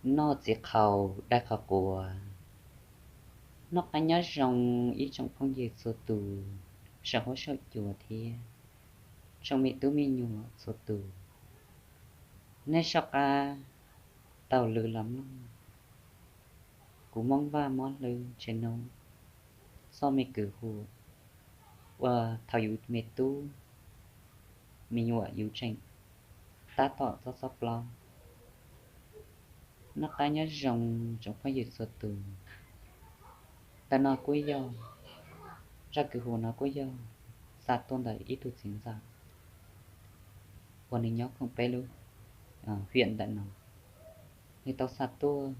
Noj txiv qhaus dai qhov quav. Noj qab nyob zoo ib tsoom phooj ywg txhua tus, saum huab saum cua thiab tsoom me tub me nyuam txhua tus. Nej soj qab taug lw los mloog kuv Hmoob Vaj Mob Hlwb channel, txoj me kwv huam uas thaum yus me tub me nyuam yus tseem tab tom txob txob plaub. Noj qab nyob zoo tsoom phooj ywg txhua tus. Ntawm no kuj yog, zaj kwv huam no kuj yog xa tuaj ntawm ib tug txiv ntxawm uas nws nyob khoom peb lub hiam ntawm no. Nws tau xa tuaj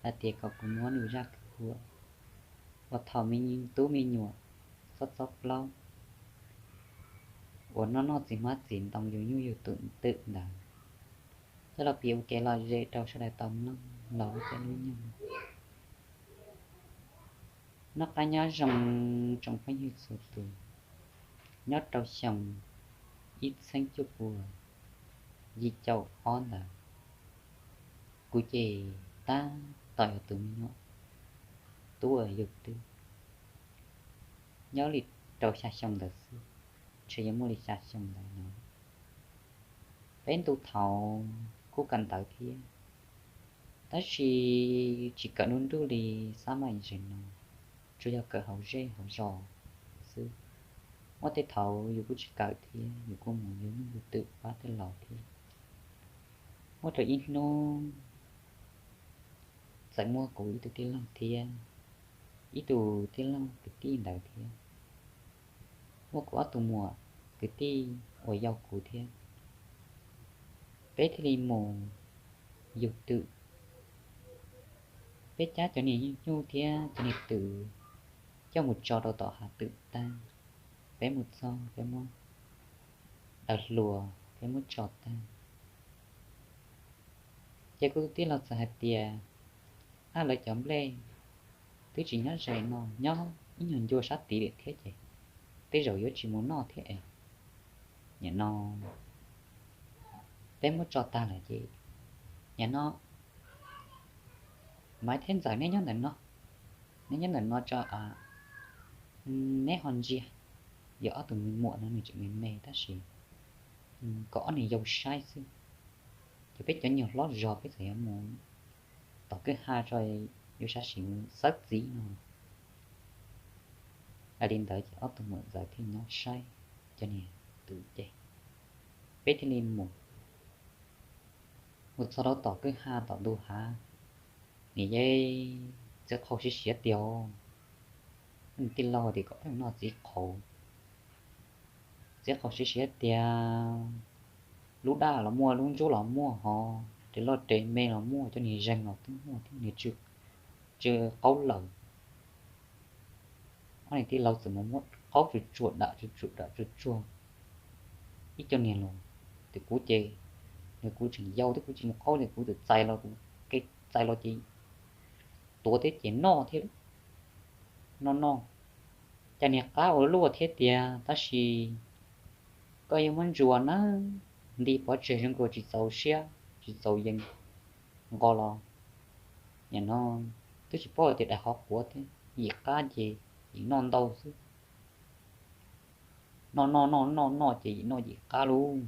hais tias kom kuv muab nws zaj kwv huam uas thaum me tub me nyuam txob txob plaub uas noj noj txiv hmab txiv ntoo yug nyuj yug twm ntawd coj los piav ua kev lom zem rau sawv daws tau mloog los ua tej lub nyoog. Noj qab nyob zoo tsoom phooj ywg txhua tus. Nyob rau xyoo ib txheeb cuaj pua yim caum ob ntawd, kuv ces tab tom yog tus me nyuam tub uas yug twb nyob li rau xya xyoo ntawd xwb, ntshe yuav muaj li xya xyoo ntawd no. Peb ntu thaud kuj kawm ntawv thiab, tab sis tsis kawm nruj nruj li xab mais ze no, tsuas yog kawm hauv zej hauv zos xwb. Muaj tej thaud yus kuj tsis kawm thiab, yus kuj mus yug nyuj yug twm pab tej laus thiab. Muaj rau ib hnub txawm muaj kuv ib tug tij laug thiab ib tug tij laug kwv tij ntawd thiab, muaj kuv ob tug muam kwv tij uas yau kuv thiab, peb thiaj li mus yug twm. Peb cab cov niag nyuj thiab cov niag twm coj mus tso rau tom hav twm tag, peb mus txog peb muab daws hluas peb muab tso tag. Ces kuv tus tij laug txawm hais tias, ab, lawv cov nplej twb tsis nyob ze no, nyob ib nyuag ncua sab tid lawm thiab ces tej zaum yuav tsis mus noj thiab es, nim no peb muab tso tag lawm ces nim no Maiv thiab Ntxawm neb nyob ntawm no, neb nyob ntawm no tso, neb ho ntsia. Yog ob tug me muam no nws tseem me me tab sis kom ob niag yau saib xwb, ces peb cov nyuag hlob zog peb txawm yuav mus tom kwj ha tso, yuav saib sim xawb txiv no. Hais li ntawd ces ob tug muam Ntxawm thiaj nyob saib cov niag twm ces peb thiaj li mus. Mus txog rau tom kwj ha tom ntug hav, nim yeej txiv qhaus siav siav tiag. Nws tij laug tias kom peb noj txiv qhaus. Txiv qhaus siav siav tiag, lub daj los muaj, lub ntsuab los muaj, hos res loj res me los muaj, cov niag zeeg los twb muaj thiab, niag tsw qaub lawm. Ob niag tij laug txawm mus muab qaub tsuag tsuag dam tsuag tsuag dam tsuag tsuag ib co niag los. Ces kuv ces, nws kuv tseem yau thiab kuv tsis mus qaub ces kuv txawm txais los, kuv ke txais los ces tuav thiab ces noj thiab. Noj noj, cas niag qab ua luaj thiab tiag, tab sis koj yuav muab ntsuas na, nti pov tseg zoo nkaus tsis txaus siab tsis txaus yees nqos los, nim no twb tsis paub tias dais qhov quav thiab, yim qab ces yim noj ntau xwb. Noj noj noj noj noj ces yim noj yim qab lauj.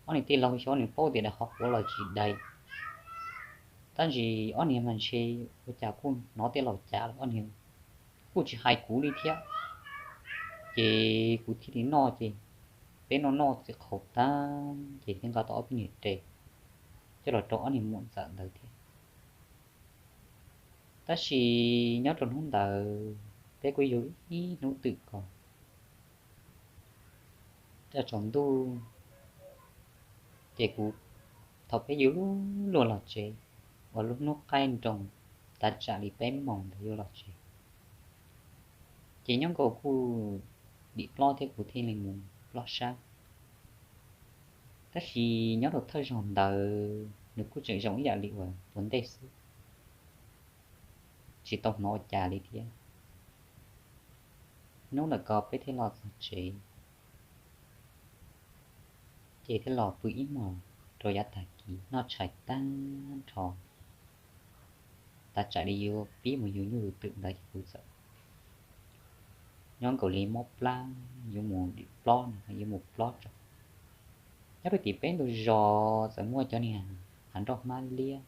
Ob niag tij laug xyov nws paub tias dais qhov quav los tsis dais, tab sis ob niag mas ntshe ua cas kuj hnov tej laus cav los ob niag kuj tsis hais kuv li thiab. Ces kuv thiaj li noj ces peb noj noj txiv qhaus tag ces thiaj nqa tau ob peb niag res coj los rau ob niag muam Ntxawm ntawd thiab. Tab sis nyob rau hnub ntawd peb kuj yug ib hnub twm ko, tsaus ntuj ces kuv, thaum peb yuav luag luag los tsev, uas lub hnub qaij nroos tav tsam li peb moos ntawd yuav los tsev, ces nyob nkaus kuj dim plob thiab kuv thiaj li mus plob sab. Tab sis nyob rau thawj zaug ntawd nws kuj tseem zoo ib yam li uas ua ntej xwb, tsis tau hnov ua cas li thiab. Hnub ntawd ko peb thiaj los txog tsev, ces thiaj los pw ib hmos rau yav tag noj tshais tag nrho, tas tsam li yuav pib mus yug nyuj yug twm ntawd ces kuv txawm nyob nkaus li mob plab, yuav mus dim plob no yuav mus plob tso. Nyob rau tim peb ntug zos txawm muaj cov niag hav nroj hmab liab,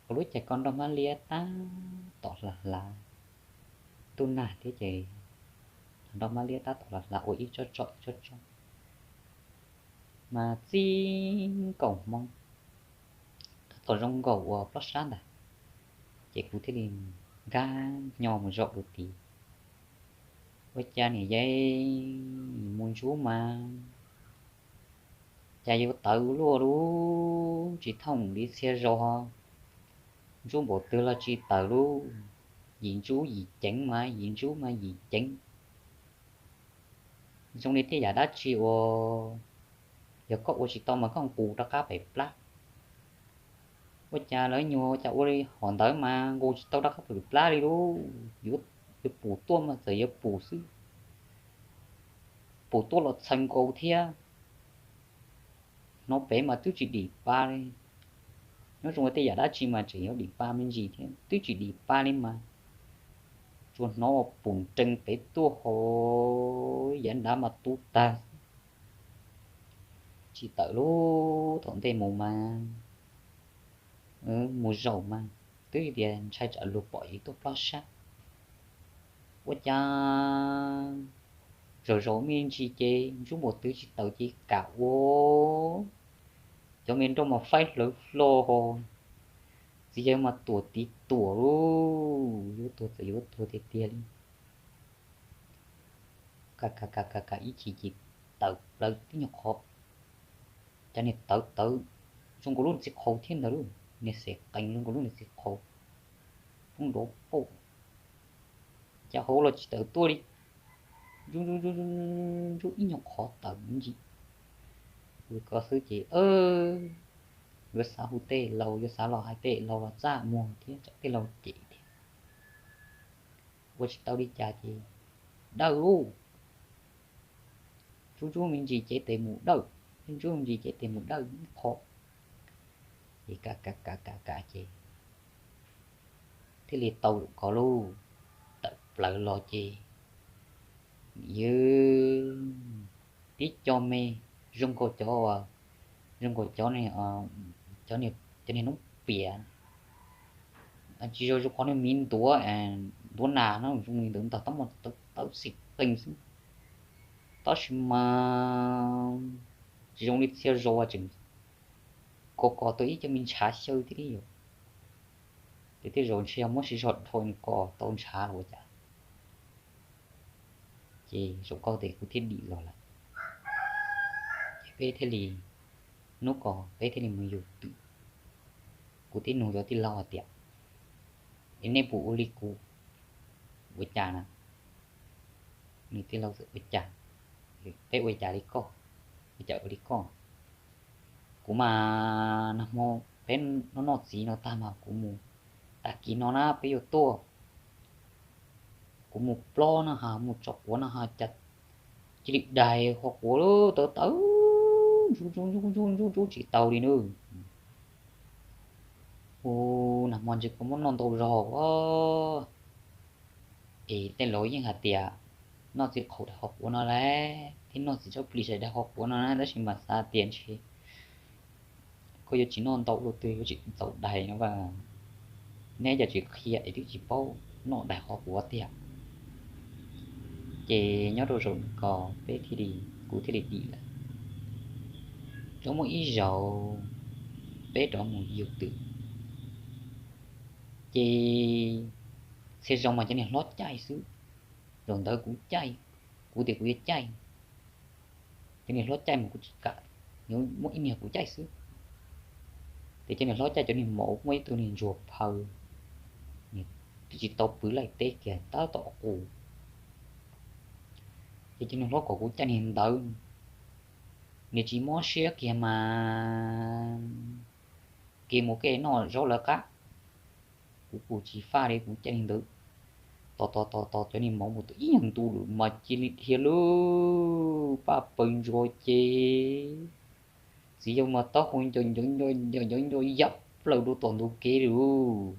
ua lub caij ko nroj hmab liab tab tom hlav hlav, ntuj nag thiab ces hav nroj hmab liab tab tom hlav hlav ua ib tsob tsob ib tsob tsob mas txij nkaus hmo tab tom zoo nkaus uas plob sab ntag, ces kuv thiaj li nkag nyo mus zaum rau tid. Ua cas niam yais, mus ntsuj mas cas yuav tawv luaj lub tsis thooj li txhia zaus, ntsuj npaum twg los tsis tawv lub, yim ntsuj yim ceev mas yim ntsuj mas yim ceev. Zoo li tej yam dab tsi uas yog koj ua tsis tau mas koj nqus rov qab pem plab. Ua cas lawv nyuag cas ua li hom ntawd mas nqus tsis tau rov qab pem plab li lub, yuav pum tuaj mas txawm yuav pum xwb, pum tuaj los txhaws nkaus thiab. Hnov pem mas twb tsis dim pa li, nyob zoo li tej yam dab tsi mas tseem yuav dim pa me ntsis thiab, twb tsis dim pa li mas tsuas hnov ua pum nrees pem tuaj hauv yav nrad mas tu tag. Tsis tawm lub, thaum ntej mus mas, mus zaum mas twb tias ntshai tsam luag pom es tuaj plob sab. Ua cas zaum zaum me ntsis ces ntsuj npaum twg tsis tawv ces kam ua, cov me nroj mas faib hlawv hlo, txiv yawg mas tuam tiv tuam lub, yuav tuag txawm yuav tuag tiag tiag li. Kam kam kam kam ib chim ces tawm plaws tib nyuag qhov, cov niag tawv tawv zoo nkaus lub niag txiv qhaus thiab ntawd, niag xes qees zoo nkaus lub niag txiv qhaus, poob nrov pauj, cas hauv los tsis tawm tuaj li. Ntsuj ntsuj ntsuj ib nyuag qhov tawm me ntsis, ua ko xwb ces yuav xav hu tej laus, yuav xav los hais tej laus los txaj muag thiab tsam tej laus cem thiab. Ua tsis tau li cas ces dawj lauj, ntsuj ntsuj me ntsis ces tes mus dawj, ntsuj ntsuj me ntsis ces tes mus dawj ib qho, ces kam kam kam kam kam ces thiaj li tau lawm ko lauj. Tawm plaws los ces yog tib co me zoo nkaus cov, zoo nkaus cov, cov niag noob piam, tsis zoo zoo qhov niag miv ntuav, ntuav nas no zoo li ntawd ntag, tab mas tawv xim qees xwb. Tab sis mas tsis zoo li txhia zaus tseem kos kos tau ib co me ntshav xyaw thiab li yom. Ces tej zaum ntshe yog muab siv zog dhau kos tau ntshav los ua cas. Ces zaum ko ces kuv thiaj dim los lawm. Ces peb thiaj li, hnub ko peb thiaj li mus yug twm. Kuv thiaj nug cov tij laug hais tias, es nej puas ua li kuv ua cas na? Nws tij laug txawm ua cas, peb ua cas li koj, ua cas ua li koj? Kuv mas nag hmo peb noj noj txiv no tag mas kuv mus, tag kis no na peb yuav tuaj, kuv mus plob no ha, mus tso quav no ha, cas cia li daig qhov quav lawm tawv tawv, ntsuj ntsuj ntsuj ntsuj ntsuj tsis tau li nawb. Ua nag hmo ntshe koj muab noj ntau zog os. Es tej laus yeej hais tias noj txiv qhaus daig qhov quav no lawm thiab noj txiv tsob plis daig qhov quav no na, tab sis mas xav tias ntshe koj yuav tsis noj ntau dua twg yuav tsis txaus daig no as. Neb cov tsis qhia es twb tsis paub noj daig qhov quav tiag. Ces nyob rau zaum ko peb thiaj li, kuv thiaj li dim lawm. Rov muaj ib zaug peb rov mus yug twm, ces txhia zaus mas cov niag hlob caij xwb. Zaum ntawd kuv caij, kuv tias kuv yuav caij, cov niag hlob caij mas kuv tsis kam, muaj ib niag kuv caij xwb. Ces cov niag hlob caij cov niag maum, muaj ib tug niag ntsuag phaw, twb tsis tau pw laij teb kiag tab tom qus. Ces cov niag hlob kom kuv caij niag ntawd, niag tsis mob siab kiag mas kev mus kev noj zaub lawv qab. Kuv kuj tsis faj li, kuv caij niag ntawd tos tos tos tos cov niag maum mus tau ib nyuag ntu lawm mas cia li dhia lub paj paws ntsuag ces Txiv yawg mas taub hau nco nco nco nco nco yam plaws rau tom ntug kev li lauj.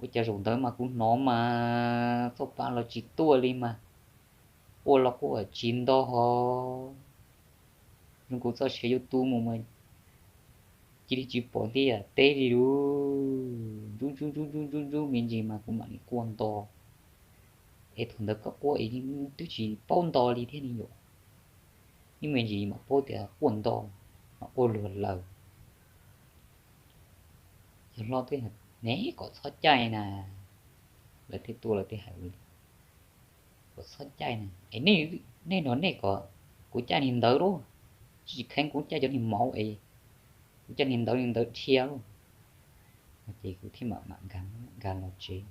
Ua cas zaum ntawd mas kuv hnov mas txoj pa los tsis tuaj li mas, quaj los quaj tsis nto ho, zoo kuv txoj sia yuav tu mus mas cia li tsis pom ntiaj teb li lauj. Ntsub ntsub ntsub ntsub ntsub ntsub me ntsis mas kuv mam li quaj nto. Es thaum ntawd koj quaj es twb tsis paub nto li thiab ne yom, ib me ntsis mam paub tias quaj nto, mam quaj luag lawm. Yawg hlob twb hais, nej kom txhob caij na, lawv thiaj tuaj lawv thiaj hais ua li, kom txhob caij na es nej no nej kom kuv caij niag ntawd lauj, tsis kheev kuv caij cov niag mauv es kuv caij niag ntawd niag ntawd dhia lauj. Ces kuv thiaj mam mam nkag los tsev.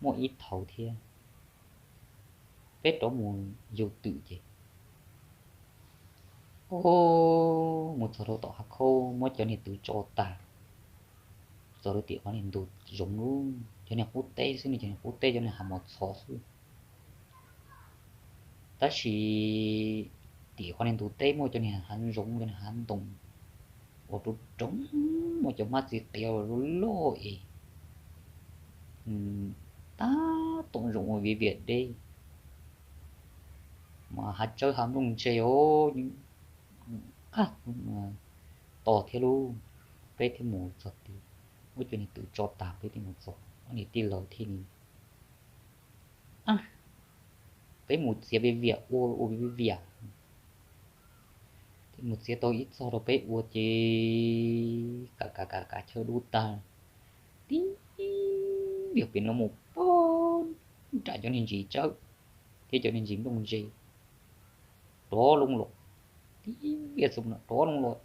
Muaj ib thaum thiab peb rov mus yug twm ces mus txog rau tom hav khaub muab cov niag twm tso tag, txog rau tim qhov niag ntug zoov lub cov niag qub teb xwb ne, cov niag qub teb cov niag hav mos txhos xwb. Tab sis tim qhov niag ntug teb muaj cov niag hav zoov cov niag hav ntoo uas rau roob, muaj cov hmab txiv qias loj loj es tab tom zoo ua viv viam deb, mas hav tsawb hav nplooj ntse os, qab tos thiab lauj. Peb thiaj mus txog tid, muab cov niag twm tso tag peb thiaj mus txog, ob niag tij laug thiaj li, peb mus txiav viv viam ua ua viv viam. Thiaj mus txiav tau ib txog rau peb ua ces kam kam kam kam chaw dub tag, tib viag pem no mus pag nram cov niag ntsis tsawb thiab cov niag ntsis nplooj ntse rov loo los, tib viag txog no rov loo los,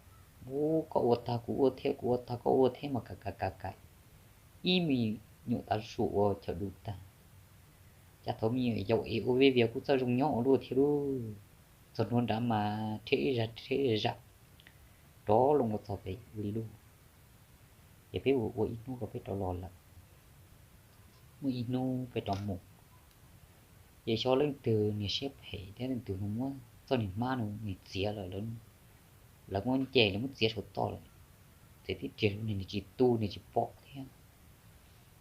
ub, koj ua tag kuv ua thiab, kuv ua tag koj ua thiab mas kam kam kam kam, ib me nyuam tav su ua chaw dub tag. Cas thaum me nyuam yaus es ua viv viam kuj txawj zoo nyob ua luaj thiab lauj. Txog hnub nrad mas rheb ib zaj rheb ib zaj, rov loo los txog pem ua li lauj. Ces peb ua ua ib hnub rau peb rov los lawm. Muaj ib hnub peb rov mus, ces xyov leej twg niag siab phem thiab leej twg no muab txoj niag hmab no nws txiav lawm, lawv muab nce lawv muab txiav saum toj lawm, ces tib riam nws tsis tu nws tsis pom thiab.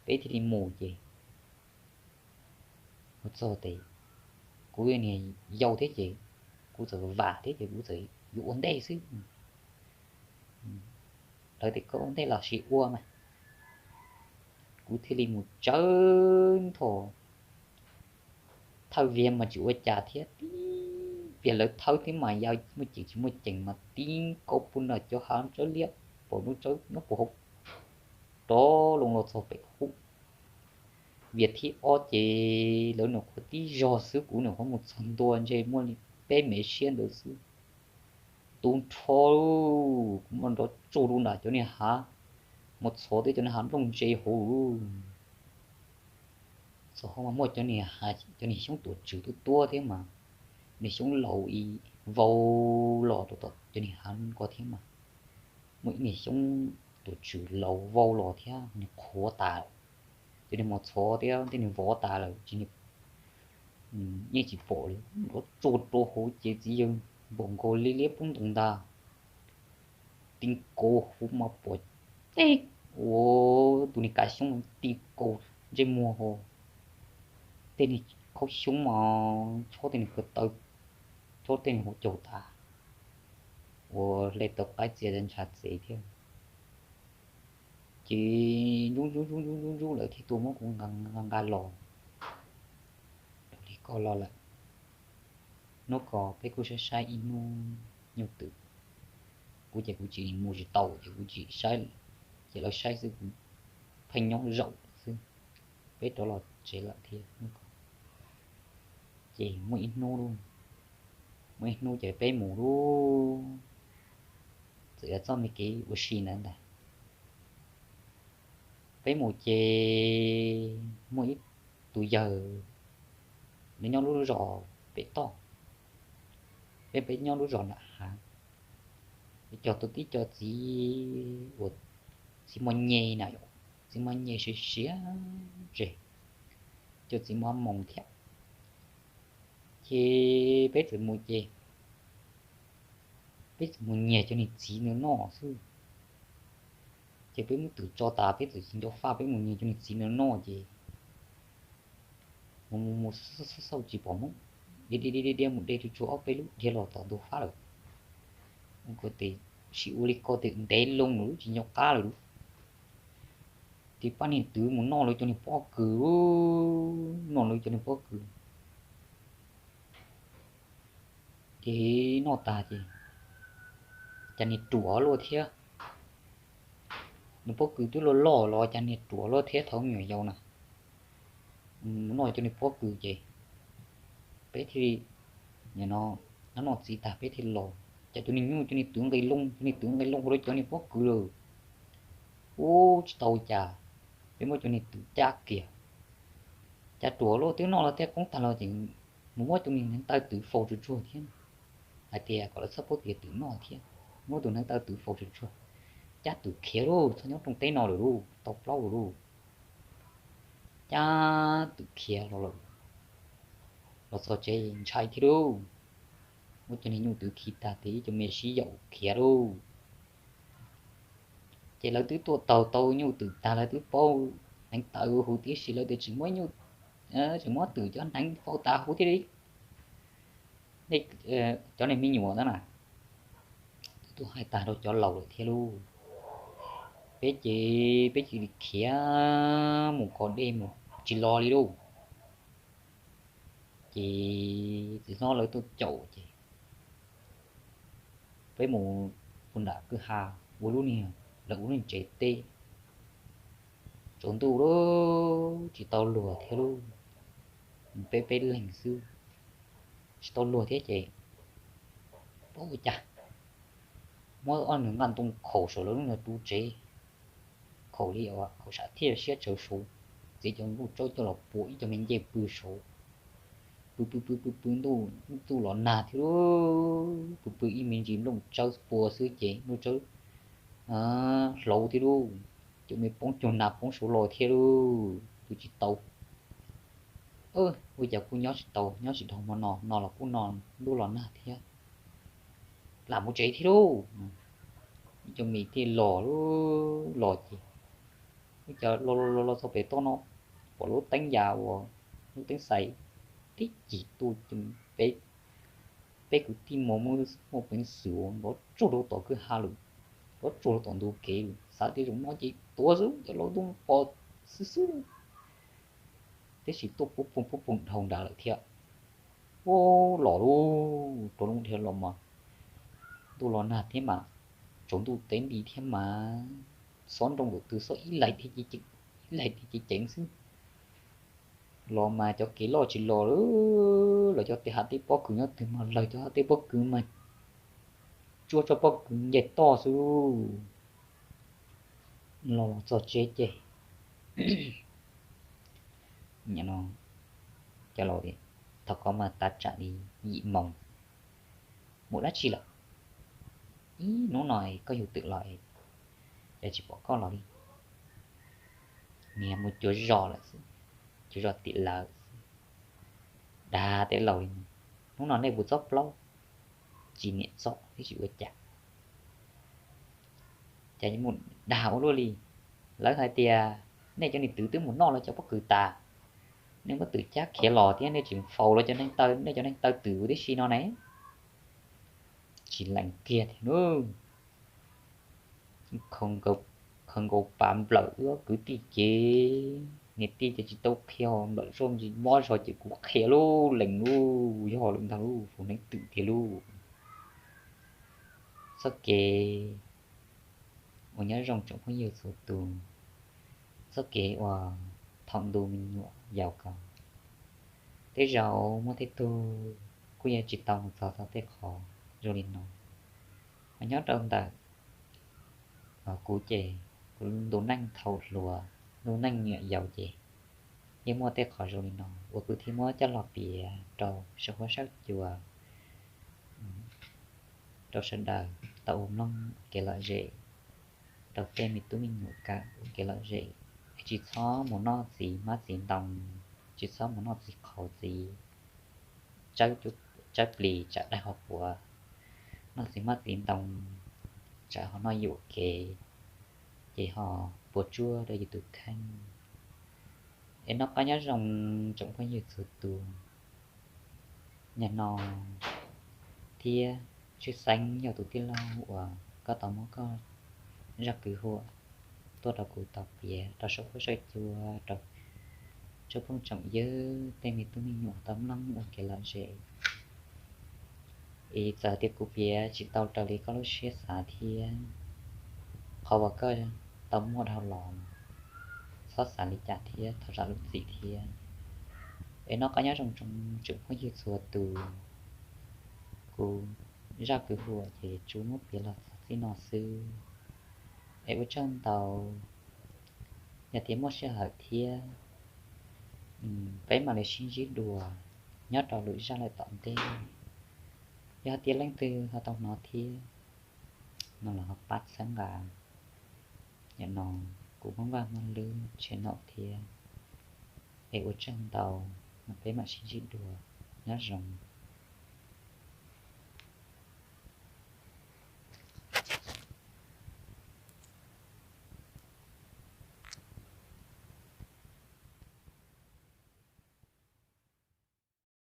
Peb thiaj li mus ces mus txog ces kuv niag yau thiab ces kuv txawm vam thiab ces kuv txawm yuav ua ntej xwb. Lawv tias koj ua ntej los sis ua mas, kuv thiaj li mus tsawv nthos. Thawj viag mas tsis ua cas thiab, tib viag lawv thawb thiab mas yog muaj ceem tsis muaj ceem mas tib nkaus puag nram cov hav tsawb liab, pom lub tsawb nyob puag hauv, rov loo los txog pem hub. Viag thib ob ces lawv nyuam qhuav tib zog xwb, kuv nyuam qhuav mus txog ntua ntshe muaj li peb mev siab ntawd xwb. Tu nrho, kuv mam nrov tsuag rau nram cov niag hav, mus txhov tej cov niag hav nplooj ntse hauv. Txog hauv mas muaj cov niag, cov niag xyoob tuam tswm tuab tuab thiab mas, niag xyoob laus ib vau los rau tom cov niag hav ko thiab mas, muaj ib niag xyoob tuam tswm laus vau los thiab, niag qhuav tas, cov niag mos txhov thiab tej niag vov tas lawm tsis, yeej tsis pom li. Nrov tsuag rau hauv ces txiv yawg npaum nkaus li liab poob ntoo ntag. Ti nkaus hauv mas pom teb ua tus niag kav xyoob ti nkaus ntsej muag ho, tej niag khaub xyoob mas chob tej niag ko taw, chob tej niag hauv caug tas, ua hle tau qaib txia ntshav txev thiab. Ces ntsub ntsub ntsub ntsub ntsub ntsub lawv thiaj tuaj muab kuv nqa nqa los raws li koj los lawm. Hnub ko peb kuj saib saib ib hnub nyuj twm, kuv ces kuv tsis mus tsis tau ces kuv tsis saib, ces lawv saib xwb kuv pheej nyob zaum xwb. Peb rov los tsev lawm thiab hnub ko. Ces muaj ib hnub lauj, muaj ib hnub ces peb mus lauj, txawm yog txoj me kev ua si ntawd ntag. Peb mus ces muaj ib tus yawg, nws nyob lub zos pem toj, peb peb nyob lub zos nram hav. Cog tau tib co txiv uas txiv mos nyem na yom, txiv mos nyem siav siav zes, cov txiv mos moos thiab. Ces peb txawm mus ces peb txawm mus nyiag cov niag txiv ntawd noj xwb. Ces peb muab twm tso tas peb txawm tsis nco faj, peb mus nyiag cov niag txiv ntawd noj ces mus mus mus xauj xauj tsis pom Hmoob, dhia dhia dhia dhia mus de tsuag tsuag ob peb lub dhia los tom ntug fab lawm. Ua ko tes, sim ua li ko tes ntev loo lawm, tsis nco qab lawm lauj. Ces pab niag twv mus noj lawv cov niag pob kws, noj lawv cov niag pob kws. Ces noj tas ces cas niag ruam luaj thiab. Nws pob kws twb loj loj los cas niag ruam luaj thiab thaum me nyuam yaus na. Mus noj cov niag pob kws ces peb thiaj li, nim no noj txiv tas peb thiaj los, cas cov niag nyuj cov niag twv nqis loo, cov niag twv nqis loo hauv rau cov niag pob kws lawm. Ub, tsis tau cas, peb muab cov niag twv cab kiag. Cas ruam luaj, twb noj los tej qoob tag los ces mus muab cov niag hneev taw twv faus tsuag tsuag thiab, hais tias kom lawv txhob paub tias twm noj thiab. Muab tus hneev taw twv faus tsuag tsuag, cab twm khiav lauj, txhob nyob rooj teb no lawm lauj, tau plaub lawm lauj. Cab twm khiav los lawm, los txog tsev ntshai thiab lauj. Muab cov niag nyuj twv khi tag ces ib co me sib yaum khiav lauj. Ces lawv twb tuaj taug tau nyuj twm tag, lawv twb paub hneev taw huv tib si, lawv tias tseem muab nyuj, tseem muab twm cov hneev faus tas huv thiab li. Nej, cov niag me nyuam ntawd na, twb tuaj hais tag rau cov laus lawm thiab lauj. Peb ces peb cia li khiav mus kho dej mus tsis los li lauj. Ces txiv hlob lawv tuaj caum ces peb mus ua nram kwj ha, ua lub niag, lawv ua lub niag tsev teb. Tsaus ntuj lauj, tsis tau luag thiab lauj, peb peb leeg xwb, tsis tau luag thiab ces pab ua cas muab ob nws nqaj ntoo khaum saum lawv lub niag ru tsev, khaum li, khaum sam thiaj siab tsawv saud, txiav cov nplooj tsawb coj los pua ib co me ncej pw saud, pw pw pw pw pw ntuj txuj los nag thiab lauj, pw pw ib me ntsis nplooj tsawb pua xwb ces nplooj tsawb hlauv thiab lauj, cov me poob cuag nas poob saud los thiab lauj, pw tsis tau. Ua cas kuj nyob tsis tau, nyob tsis dhau hmo no, no los kuj no, ntuj los nag thiab, lam mus tsev thiab lauj. Ib co me thiaj los, los ces ua cas los los los txog pem toj no, pom lub teeb yas uas lub teeb xais tib cim tuaj, peb kwv tij muaj, muaj peev xwm nrov tsuag rau tom kwj ha lawm, nrov tsuag rau tom ntug kev lawm, xav tias zaum no ces tuag xwb, cov laus ntuj pom xwb xwb, tiam sis tuaj pub poog pub poog dhau nrad lawm thiab. Ua los lauj, rau lub dhia los mas ntuj los nag thiab mas, tsaus ntuj teb nti thiab mas, xob nroo nkaus twg xob ib laig dhia ceev, ib laig dhia ceev ceev xwb. Los mas cov kev loj tsis los, los cov tej hav tej pob kws nyob twg mas lawv cov hav tej pob kws mas tsuab tsob pob kws nce toj xwb. Los los txog tsev ces, no, cov laus tias, thov koj mas tab tsam li yim moos, mus dab tsi lawm? Ib hnub no koj yug twm los, cas tsis pom koj los li? Niag mus cuag zos lawm xwb, cuag zos tim lawv xwb. Dag tej laus li, hnub no nej puas txob plaub? Tsis niam txob thiab tsis ua cas. Cas mus dag ua luaj li? Lawv hais tias nej cov niag twm twb mus noj lawv cov pob kws tas, nej muab twm cab khiav los thiab nej tseem faus lawv cov neeg taw, nej cov neeg taw twm huv tib si no ne. Tsis lees kiag thiab nawb. Khaws nkaus pas nplawm wb kwv tij ces niam tij ces tsis tau qhia, nplawm zoj ntsis mob zog ces kuv qhia lauj, lees lauj, yog lawm ntag lauj, faus neeb twm tiag lauj. Txoj kev uas nyob zoo tsoom phooj ywg txhua tus, txoj kev uas thaum ntu me nyuam yaus ko, tej zaum muaj tej tug kuj yuav tsis tau mus txog txog tej qhov zoo li no. Mas nyob rau ntawm kuv ces, kuv ntu neej thaum hluas, ntu neej me nyuam yaus ces yeej muaj tej qhov zoo li no uas kuv thiaj muab coj los piav rau sawv huab sawv cua, rau sawv daws tau ua mloog kev lom zem, rau tej me tub me nyuam kam ua kev lom zem, es tsis txhob mus noj txiv hmab txiv ntoo, tsis txhob mus noj txiv qhauv txiv tsawb plis tsam daig qhov puav, noj txiv hmab txiv ntoo, tsam ho noj yuam kev, ces ho puas tsuaj rau yus tus kheej. Es noj qab nyob zoo tsoom phooj ywg txhua tus. Nim no thiab tshwj xeeb yog tus tij laug uas koj tau muab koj zaj kwv huam tuaj rau kuv tau piav rau saum huab saum cua rau tsoom phooj tsoom ywg tej me tub me nyuam tau mloog ua kev lom zem. Es txawm tias kuv piav tsis tau raws li koj lub siab xav thiab, qhov uas koj tau muaj dhau los, txhob xav li cas thiab thov zam lub txim thiab. Es noj qab nyob zoo tsoom phooj ywg txhua tus. Kuv zaj kwv huam ces tsuas muab piav los txog txij no xwb. Es ua tsaug ntau. Yog tias muaj sij hawm thiab, peb mam li sib ntsib dua nyob rau lwm zaj lawm tom ntej. Yog tias leej twg ho tau hnov thiab no los ho pab txhawb nqa, nim no kuv Hmoob Vaj Hmoob Lwb channel thiab. Es ua tsaug ntau, peb mam sib ntsib dua, nyob zoo.